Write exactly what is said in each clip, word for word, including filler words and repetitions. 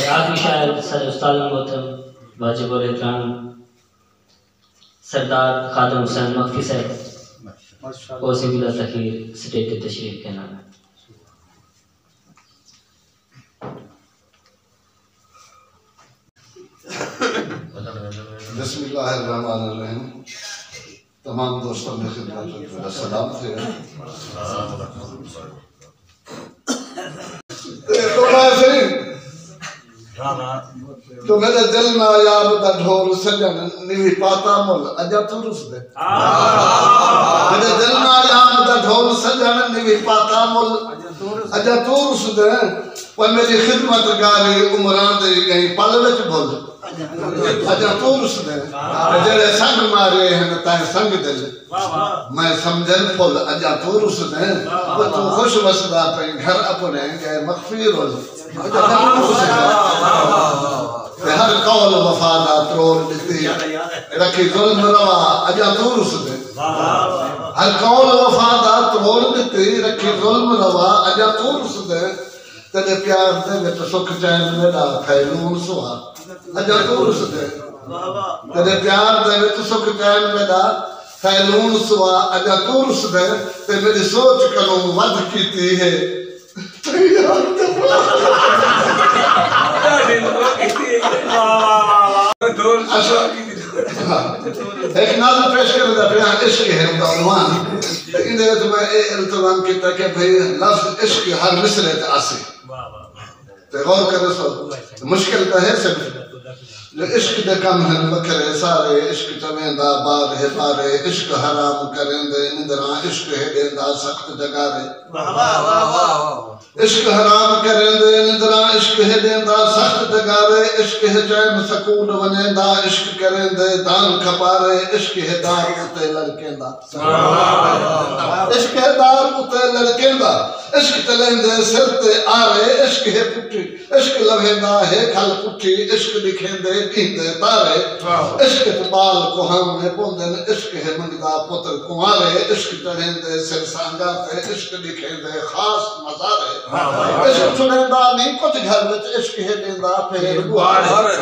آخری شاعر ساݙے استاد محترم واجب الاحترام سردار خادم حسین مخفی صاحب، او سی بلا تخیر سٹیج تے تشریف گھن آن۔ بسم اللہ الرحمن الرحیم۔ تمام دوستاں دی خدمت وچ میݙا سلام تھئے۔ تے تو میں سئیں، جو میݙے دل نایاب دا ڈھول سڄݨ، نوی پاتا مل اڄاں توں رسدے۔ میݙے دل نایاب دا ڈھول سڄݨ، نوی پاتا مل اڄاں توں رسدے۔ اوئے میݙی خدمت گاری عمراں دی ڳئی پل وچ بھل، اڄاں توں رسدیں۔ تے جیڑھے سنگ مارے ہن تیں سنگ دل، میں سمجھن پھل، اڄاں توں رسدیں۔ او توں خوش وسدا پئیں گھر اپݨے ڳئے مخفی رل، اڄاں توں رسدیں۔ تے ہر قول وفا دا تروڑ ݙتی رکھی ظلم روا، اڄاں توں رسدیں۔ ہر قول وفا دا تروڑ ݙتی رکھی ظلم روا، اڄاں توں رسدیں۔ تیݙے پیار دے وچ سکھ چین میݙا تھئے لوݨ سوا، اڄاں توں رسدیں۔ تیݙے پیار دے وچ سکھ چین میݙا تھئے لوݨ سوا، اڄاں توں رسدیں۔ تے میݙی سوچ کنوں ودھ کیتی ہے۔ ہک نظم پیش کرݨ دا پیاں، عشق ہے اوندا عنوان۔ تے ایندے وچ میں اے التزام کیتا کہ بھئی لفظ عشق ہر مصرعے تے آسی۔ تے غور کریسو، مشکل تاں ہے صرف جو عشق دے کم ہن وکھرے سارے، عشق چویندا بار ہے بارے، عشق حرام کریندے نندراں، عشق ہے ݙیندا سخت جگارے۔ عشق حرام کریندے نندراں، عشق ہے ݙیندا سخت جگارے، عشق ہے چین سکول ونڄیندا، عشق کریندے دان کھپارے، عشق ہے دار اتے لڑکیندا۔ عشق ہے دار اتے لڑکیندا، عشق چلیندے سر تے آرے، عشق ہے پٹھی، عشق لوھیندا ہے کھل پٹھی، عشق ݙکھیندے ݙینہہ دے تارے۔ عشق اچ ٻال کوہاوݨے پوندن، عشق ہے منگدا پتر کنوارے، عشق چڑھیندے سر سانگاں تے، عشق ݙکھیندے خاص مزارے۔ عشق چھڑیندا نئیں کجھ گھر وچ، عشق ہے ݙیندا پھیر ٻوہارے۔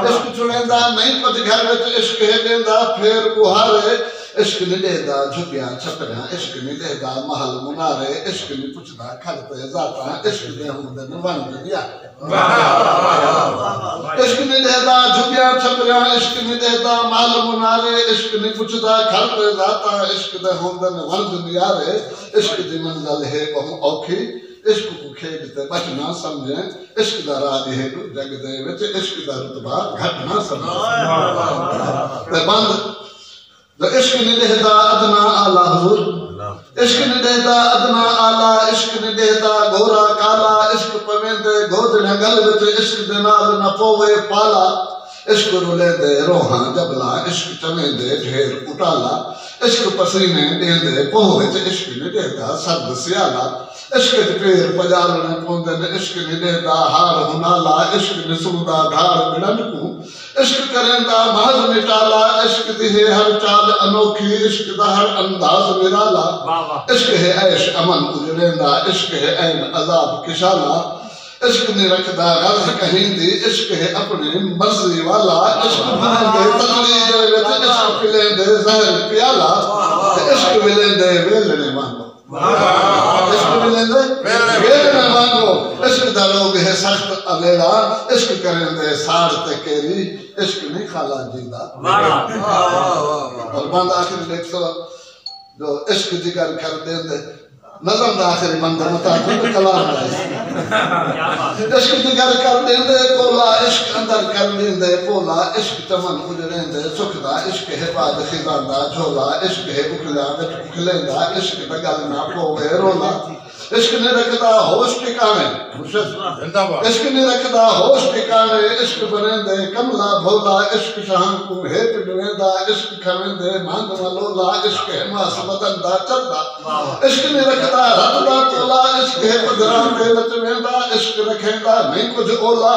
عشق چھڑیندا نئیں کجھ گھر وچ، عشق ہے ݙیندا پھیر ٻوہارے۔ عشق نی ݙیہدا جھڳیاں چھپریاں، عشق نی ݙیہدا محل منارے، عشق نی پچھدا کھل تے ذاتاں، عشق دے ہوندن ونڄ ݙیارے۔ عشق نی ݙیہدا جھڳیاں چھپریاں، عشق نی ݙیہدا محل منارے، عشق نی پچھدا کھل تے ذاتاں، عشق دے ہوندن ونڄ ݙیارے۔ عشق دی منزل ہے ٻہوں اوکھی، عشق کوں کھیݙ تے ٻچ نہ سمجھیں، عشق دا راڄ ہے ݙو جڳ دے وچ، عشق دا رتبہ گھٹ نہ سمجھیں۔ تے بند جو عشق نی ݙیہدا ادنیٰ اعلیٰ حضور، عشق نی ݙیہدا ادنیٰ اعلیٰ، عشق نی ݙیہدا گورا کالا، عشق پویندے گودڑیاں ڳل وچ، عشق دے نال نہ پووے پالا۔ عشق رلیندے روحاں جبلاں، عشق چویندے ڈھیر اٹالا، عشق پسینے ݙیندے پوہ وچ، عشق نی ݙیہدا سرد سیالا۔ عشق اچ پیر پڄالݨے پوندن، عشق نی ݙیہدا ہار ہنالا، عشق نی سݨدا دھاڑ ٻڑن کوں، عشق کریندا محض نٹالا، عشق دی ہے ہر چال انوکھی، عشق دا ہر انداز نرالا۔ عشق ہے عیش امن اجڑیندا، عشق ہے عین عذاب کشالا۔ عشق نی رکھدا غرض کہیں دی، عشق ہے اپݨی مرضی والا۔ عشق بھریندے تتڑی دے وچ، عشق پلیندے زہر پیالا۔ تے عشق ولیندے ویلݨے وانگوں۔ عشق ولیندے ویلݨے وانگوں۔ عشق دا روگ ہے سخت اویڑا، عشق کریندے ساڑ تے کیری، عشق نی خالا جیندا۔ اور بند آخر ݙیکھسو جو عشق جگر کر ݙیندے۔ نظم دا آخری بند ہے، متاثر کلام دا ہے۔ عشق جگر کر ݙیندے کولا، عشق اندر کر ݙیندے پولا، عشق چمن اجڑیندے سکھ دا، عشق ہے باد خزاں دا جھولا، عشق ہے اکھلیاں وچ اکھلیندا، عشق دا ڳل نہ پووے رولا۔ عشق نی رکھدا ہوش ٹکاݨے، مرشد۔ عشق نی رکھدا ہوش ٹکاݨے، عشق بݨیندے کملا بھولا، عشق شاہاں کوں ہے پنویندا، عشق کھویندے مانگ ملولا، عشق ہے ماس بدن دا چردا۔ عشق نی رکھدا رت دا تولا، عشق ہے پدھراں تے نچویندا، عشق رکھیندا نئیں کجھ اولا۔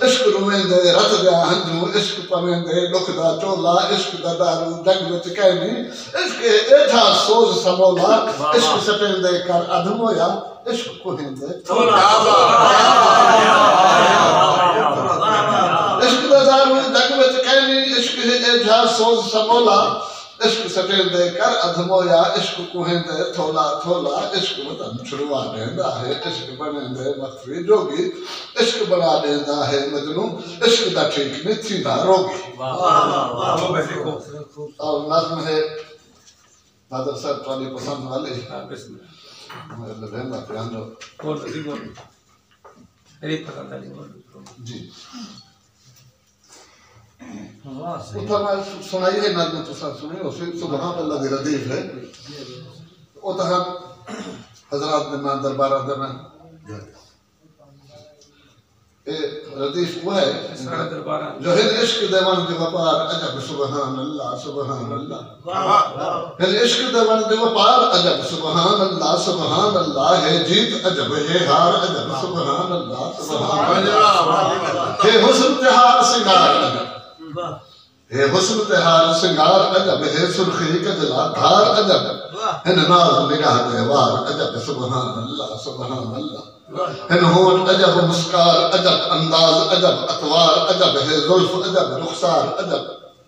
عشق رویندے رت دیاں ہنجوں، عشق پویندے ݙکھ دا چولا، عشق دا دارو جڳ وچ کائنی، عشق ہے ݙیٹھا سوز سمولا۔ عشق سٹیندے کر ادھ مویا، عشق کوہیندے۔ سوز سمولا، عشق سٹیندے کر ادھ مویا، عشق کوہیندے تھولا تھولا، عشق وطن چھڑوا ݙیندا ہے، عشق بݨیندے مخفی جوڳی، عشق بݨا ݙیندا ہے مجنوں، عشق دا ٹھیک نی تھیندا روڳی۔ واہ، واہ، واہ، واہ۔ اور نظم ہے نادر صاحب تہاݙی پسند والی۔ ہاں، بسم اللہ۔ میں لبھیندا پیاں جو۔ کون سی بول؟ میری پسند والی بول۔ جی۔ واہ، صحیح۔ اتھاں میں سݨائی ہے نظم، تساں سݨی ہوسی، سبحان اللہ دی ردیف ہے۔ او تاں حضرات دے میں، درباراں دے میں۔ اے ردیف او ہے۔ سارے درباراں۔ جو ہن عشق دے وݨ دے وپار عجب سبحان اللہ، سبحان اللہ۔ واہ، واہ۔ ہن عشق دے وݨ دے وپار عجب سبحان اللہ، سبحان اللہ۔ ہے جیت عجب، ہے ہار عجب سبحان اللہ، سبحان اللہ۔ واہ، واہ، واہ۔ ہے حسن تے ہار سنگار عجب۔ واہ۔ ہے حسن تے ہار سنگار عجب، ہے سرخی کجلا دھار عجب۔ واہ۔ ہن ناز نگاہ دے وار عجب سبحان اللہ، سبحان اللہ۔ واہ۔ ہن ہونٹ عجب مسکار عجب، انداز عجب اطوار عجب، ہے زلف عجب رخسار عجب۔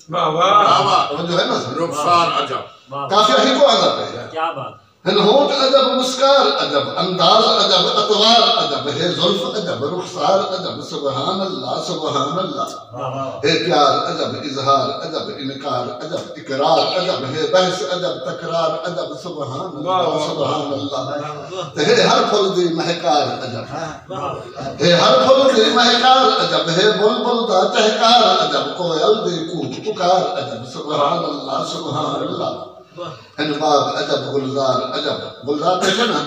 واہ، واہ۔ واہ، واہ۔ توجہ ہے نا سر؟ رخسار عجب۔ واہ۔ قافیہ ہکو آندا پئے۔ کیا بات۔ ہن ہونٹ عجب مسکار عجب، انداز عجب اطوار عجب، ہے زلف عجب رخسار عجب، سبحان اللہ، سبحان اللہ۔ واہ، واہ۔ ہے پیار عجب اظہار عجب انکار عجب اقرار عجب، ہے بحث عجب تکرار عجب، سبحان اللہ، واہ، واہ۔ سبحان اللہ۔ واہ، واہ۔ تے ہے ہر پھل دی مہکار عجب۔ واہ، واہ۔ ہے ہر پھل دی مہکار عجب، ہے بلبل دا چہکار عجب، کوئل دی کوک پکار عجب، سبحان اللہ، سبحان اللہ۔ واہ۔ ہن باغ عجب گلزار عجب، گلزار ݙیکھے نا؟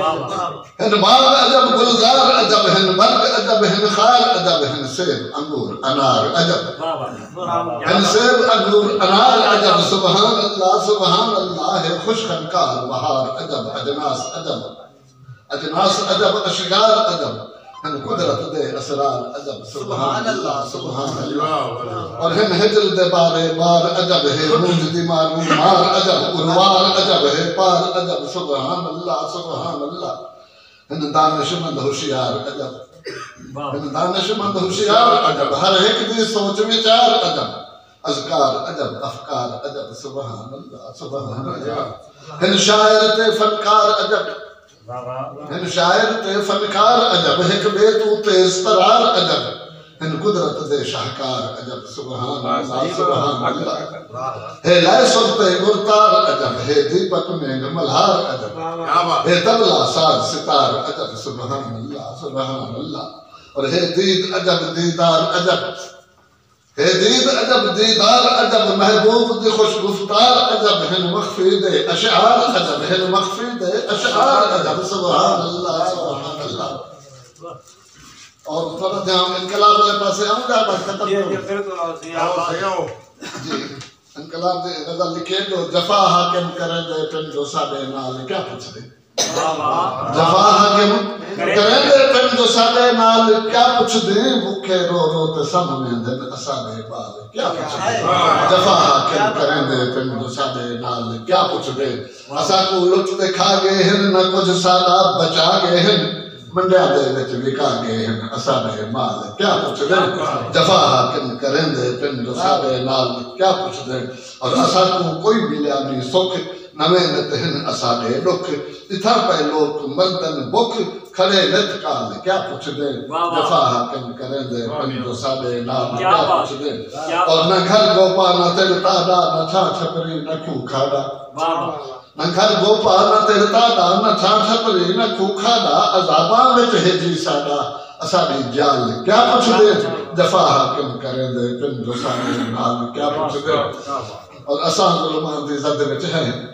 واہ، واہ۔ ہن باغ عجب گلزار عجب، ہن برگ عجب، ہن خار عجب، ہن سیب انگور انار عجب۔ واہ، واہ۔ ہن سیب انگور انار عجب، سبحان اللہ، سبحان اللہ۔ ہے خوش خنکار بہار عجب، اجناس عجب، اجناس عجب، اشجار عجب، ہن قدرت دے اسرار عجب، سبحان اللہ، سبحان اللہ۔ اور ہن ہجر دے بارے بار عجب، ہے مونجھ دی ماروں مار عجب، انوار عجب، ہے پار عجب، سبحان اللہ، سبحان اللہ۔ ہن دانشمند ہوشیار عجب، واہ۔ ہن دانشمند ہوشیار عجب، ہر ہک دی سوچ وچار عجب، اذکار عجب، افکار عجب، سبحان اللہ، سبحان اللہ۔ ہن شاعر تے فنکار عجب، واہ، واہ۔ ہن شاعر تے فنکار عجب، ہک ٻئے توں تیز ترار عجب، ہن قدرت دے شاہکار عجب، سبحان اللہ، سبحان اللہ۔ ہے لائے سر تے گرتار عجب، ہے دیپک مینگ ملہار عجب، واہ، واہ۔ ہے طبلہ ساز ستار عجب، سبحان اللہ، سبحان اللہ۔ اور ہے دید عجب دیدار عجب، ہے دید عجب دیدار عجب، محبوب دی خوش گفتار عجب، ہن مخفی دے اشعار عجب، ہن مخفی دے اشعار عجب، سبحان اللہ، سبحان اللہ۔ اور تھوڑا دھیان انقلاب والے پاسے آؤں گا، بس ختم جی، جی، کروں۔ بالکل، آؤ، جی، آؤ، آؤ۔ جی، انقلاب دے غزل لکھے جو جفا حاکم کریندے پن جو ساݙے نال کیا پچھدے۔ واہ، واہ۔ جفا حاکم کریندے پن جو ساݙے نال کیا پچھدیں، بکھے رو رو تے سم ویندن اساݙے ٻال کیا پچھدیں۔ واہ۔ جفا حاکم کریندے پن جو ساݙے نال کیا پچھدیں۔ اساکوں لٹ تے کھا ڳئے ہن، نہ کجھ ساݙا بچا ڳئے ہن، منڈیاں دے وچ وکا ڳئے ہن اساݙے مال کیا پچھدیں۔ جفا حاکم کریندے پن جو ساݙے نال کیا پچھدیں۔ اور اساکوں کوئی ملیا نی سکھ، نویں نت ہن اساݙے ݙکھ، اتھاں پئے لوک مردن بکھ، کھڑے نت کال کیا پچھدیں۔ واہ، واہ۔ جفا حاکم کریندے پن جو ساݙے نال کیا پچھدیں۔ اور نہ گھر گوپا نہ تڑ تاݙا، نہ چھاں چھپری نہ کھوہ کھاݙا۔ واہ، واہ۔ نہ گھر گوپا نہ تڑ تاݙا، نہ چھاں چھپری نہ کھوہ کھاݙا، عذاباں وچ ہے جی ساݙا، اساݙی جال کیا پچھدیں۔ جفا حاکم کریندے پن جو ساݙے نال کیا پچھدیں۔ اور اساں ظلماں دی زد وچ ہیں،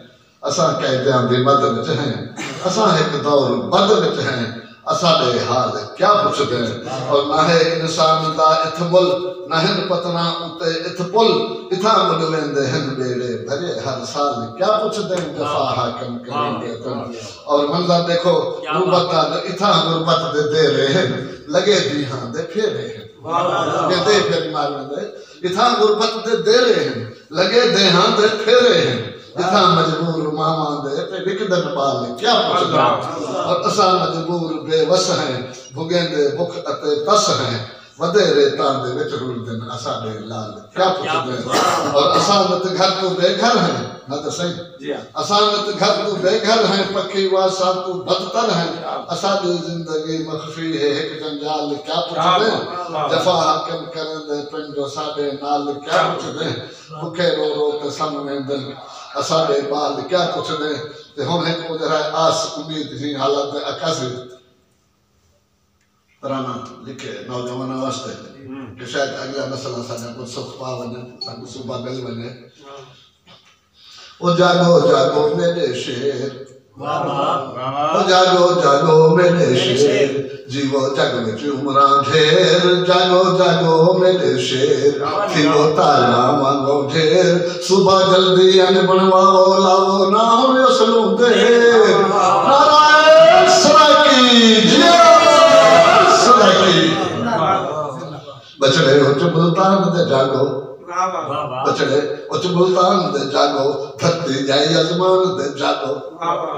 اساں قیدیاں دی مد وچ ہیں، اساں ہک دور بد وچ ہیں، اساݙے حال کیا پچھدیں۔ اور نہ ہے انسان دا اتھ مل، نہ ہن پتناں اتے اتھ پل، اتھاں ٻݙ ویندے ہن ٻیڑے بھرے ہر سال کیا پچھدیں۔ جفا حاکم کریندے پن۔ اور منظر ݙیکھو غربت دا، اتھاں غربت دے دیرے ہن، لڳے دیہاں دے پھیرے ہن۔ واہ، واہ، واہ۔ اتھاں غربت دے دیرے ہن، لڳے دیہاں دے پھیرے ہن، اتھاں مجبور ماواں دے تے وکدن ٻال کیا پچھدیں۔ اور اساں مجبور بے وس ہیں، بھڳیندے بکھ اتے تس ہیں، ودے ریتاں دے وچ رلدن اساݙے لال کیا پچھدن۔ اور اساں وت گھر توں بے گھر ہیں، نہ تے سئیں۔ جی ہاں۔ اساں وت گھر توں بے گھر ہیں، پکھی واساں توں بدتر ہیں۔ اساݙی زندگی مخفی ہے ہک جنجال کیا پچھدن۔ جفا حاکم کریندے پن جو ساݙے نال کیا پچھدن۔ بکھے رو رو تے سم ویندن اساݙے ٻال کیا پچھدن۔ تے ہݨ ہک او جیڑھا آس امید ہی حالت دے عکاسی ترانہ لکھے نوجواناں واسطے کہ شاید اگلا نسل اساݙا کجھ سکھ پا ونڄے، ساکوں صوبہ مل ونڄے۔ او جاڳو جاڳو میݙے شیر، او جاڳو جاڳو میݙے شیر، جیوو جڳ وچ عمراں ڈھیر، جاڳو جاڳو میݙے شیر، تھیوو تاریاں وانگوں ڈھیر، صبح جلدی انج بݨواوو، لاوو نہ ہݨ اسلوں دیر۔ نعرہ سرائیکی، جیو سرائیکی۔ ٻچڑے اچ ملتان دے جاڳو، ٻچڑے اچ ملتان دے جاڳو، دھرتی ڄائی آسمان دے جاڳو۔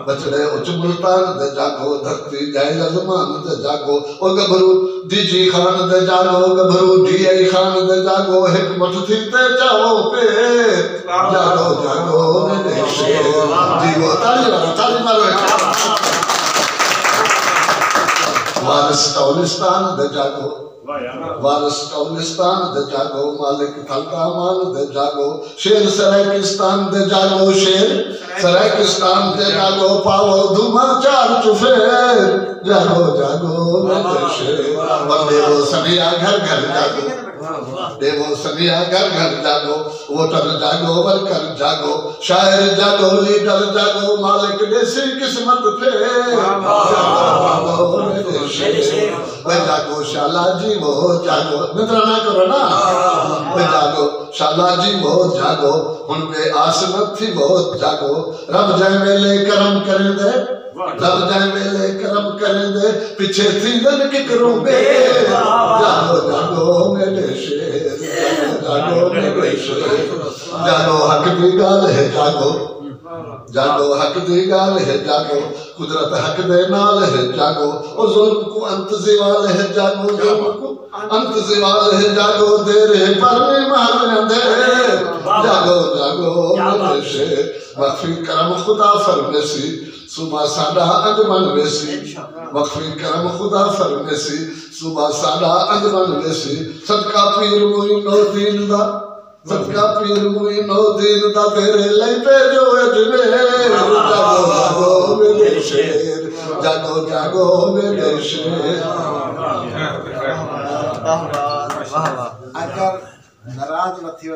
ٻچڑے اچ ملتان دے جاڳو، دھرتی ڄائی آسمان دے جاڳو۔ او ڳبھرو ڈی جی خان دے جاڳو، ڳبھرو ڈی آئی خان دے جاڳو، ہک مٹھ تھی تے چاوو پیر۔ جاڳو جاڳو میݙے شیر، جیوو۔ تالی مارو، تالی مارو۔ وارث چولستان دے جاڳو، وارث چولستان دے جاڳو، مالک تھل دامان دے جاڳو، شیر سرائیکستان دے جاڳو، شیر سرائیکستان دے جاڳو، پاوو دھوماں چار چفیر۔ جاڳو جاڳو میݙے شیر، ݙیوو سنیہا گھر گھر جاڳو، ݙیوو سنیہا گھر گھر جاڳو، ووٹر جاڳو، ورکر جاڳو، شاعر جاڳو، لیڈر جاڳو، مالک ݙیسی قسمت پھیر۔ جاڳو جاڳو میݙے شیر، وے جاڳو شالا جیوو جاڳو۔ نندرا نہ کرو نا۔ وے جاڳو شالا جیوو جاڳو، ہݨ بے آس نہ تھیوو جاڳو۔ رب جئیں ویلے کرم کریندے، رب جئیں ویلے کرم کریندے، پچھے تھیندن ککروں بے۔ جاڳو جاڳو میݙے شیر، جاڳو میݙے شیر، جاڳو حق دی ڳالھ ہے جاڳو۔ جاڳو حق دی ڳالھ ہے جاڳو، قدرت حق دے نال ہے جاڳو۔ او ظلم کوں انت زوال ہے جاڳو، ظلم کوں انت زوال ہے جاڳو، دیر ہے پر نہیں محل اندھیرے۔ جاڳو جاڳو میݙے شیر، مخفی کرم خدا فرمیسی، صوبہ ساݙا انج بݨ ویسی۔ مخفی کرم خدا فرمیسی، صوبہ ساݙا انج بݨ ویسی۔ صدقہ پیر معین الدین دا، صدقہ پیر معین الدین دا، تیݙے لئی پئے جو اجمیر۔ جاڳو جاڳو میݙے شیر، جاڳو جاڳو میݙے شیر۔ واہ واہ۔ اگر ناراض نہ تھیو۔